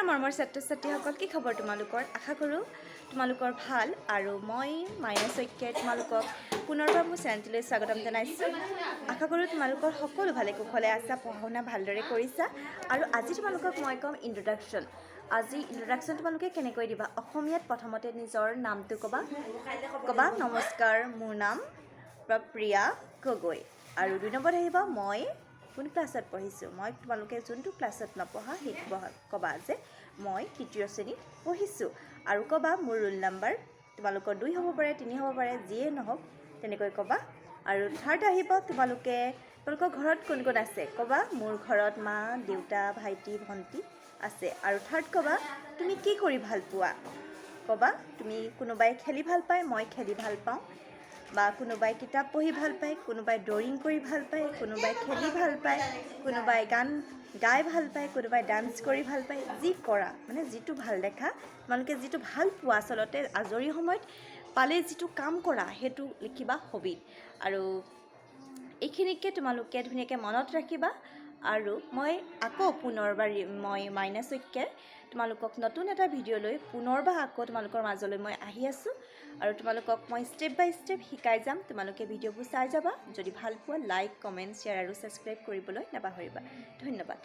মৰমৰ ছাত্ৰ ছাত্ৰীসকল, কি খবৰ তোমালোকৰ? আশা কৰোঁ তোমালোকৰ ভাল। আৰু মই মাইনা শইকীয়াই তোমালোকক পুনৰবাৰ মোৰ চেনেলটোলৈ স্বাগতম জনাইছোঁ। আশা কৰোঁ তোমালোকৰ সকলো ভালে কুশলে আছা, পঢ়া শুনা ভালদৰে কৰিছা। আৰু আজি তোমালোকক মই ক'ম ইণ্ট্ৰডাকশ্যন। আজি ইণ্ট্ৰডাকশ্যন তোমালোকে কেনেকৈ দিবা অসমীয়াত? প্ৰথমতে নিজৰ নামটো ক'বা। ক'বা, "নমস্কাৰ, মোৰ নাম প্ৰিয়া গগৈ।" আৰু 2 নম্বৰত আহিব, মই কোন ক্লাছত পঢ়িছোঁ। মই তোমালোকে যোনটো ক্লাছত নপঢ়া, সেইটো ক'বা যে মই তৃতীয় শ্ৰেণীত পঢ়িছোঁ। আৰু ক'বা, মোৰ ৰোল নাম্বাৰ তোমালোকৰ 2 হ'ব পাৰে, 3 হ'ব পাৰে, যিয়ে নহওক, তেনেকৈ ক'বা। আৰু থাৰ্ড আহিব, তোমালোকৰ ঘৰত কোন কোন আছে। ক'বা, মোৰ ঘৰত মা, দেউতা, ভাইটি, ভণ্টি আছে। আৰু থাৰ্ড ক'বা, তুমি কি কৰি ভাল পোৱা। ক'বা, তুমি কোনোবাই খেলি ভাল পায়, মই খেলি ভাল পাওঁ, বা কোনোবাই কিতাপ পঢ়ি ভাল পায়, কোনোবাই ড্ৰয়িং কৰি ভাল পায়, কোনোবাই খেলি ভাল পায়, কোনোবাই গান গাই ভাল পায়, কোনোবাই ডান্স কৰি ভাল পায়। যি কৰা, মানে যিটো ভাল দেখা, তোমালোকে যিটো ভাল পোৱা, আচলতে আজৰি সময়ত পালে যিটো কাম কৰা, সেইটো লিখিবা হবিত। আৰু এইখিনিকে তোমালোকে ধুনীয়াকৈ মনত ৰাখিবা। আৰু মই আকৌ পুনৰবাৰ মই মাইনা শইকীয়াই তোমালোকক নতুন এটা ভিডিঅ' লৈ পুনৰবাৰ আকৌ তোমালোকৰ মাজলৈ মই আহি আছোঁ। আৰু তোমালোকক মই ষ্টেপ বাই ষ্টেপ শিকাই যাম। তোমালোকে ভিডিঅ'বোৰ চাই যাবা। যদি ভাল পোৱা, লাইক, কমেণ্ট, শ্বেয়াৰ আৰু ছাবস্ক্ৰাইব কৰিবলৈ নাপাহৰিবা। ধন্যবাদ।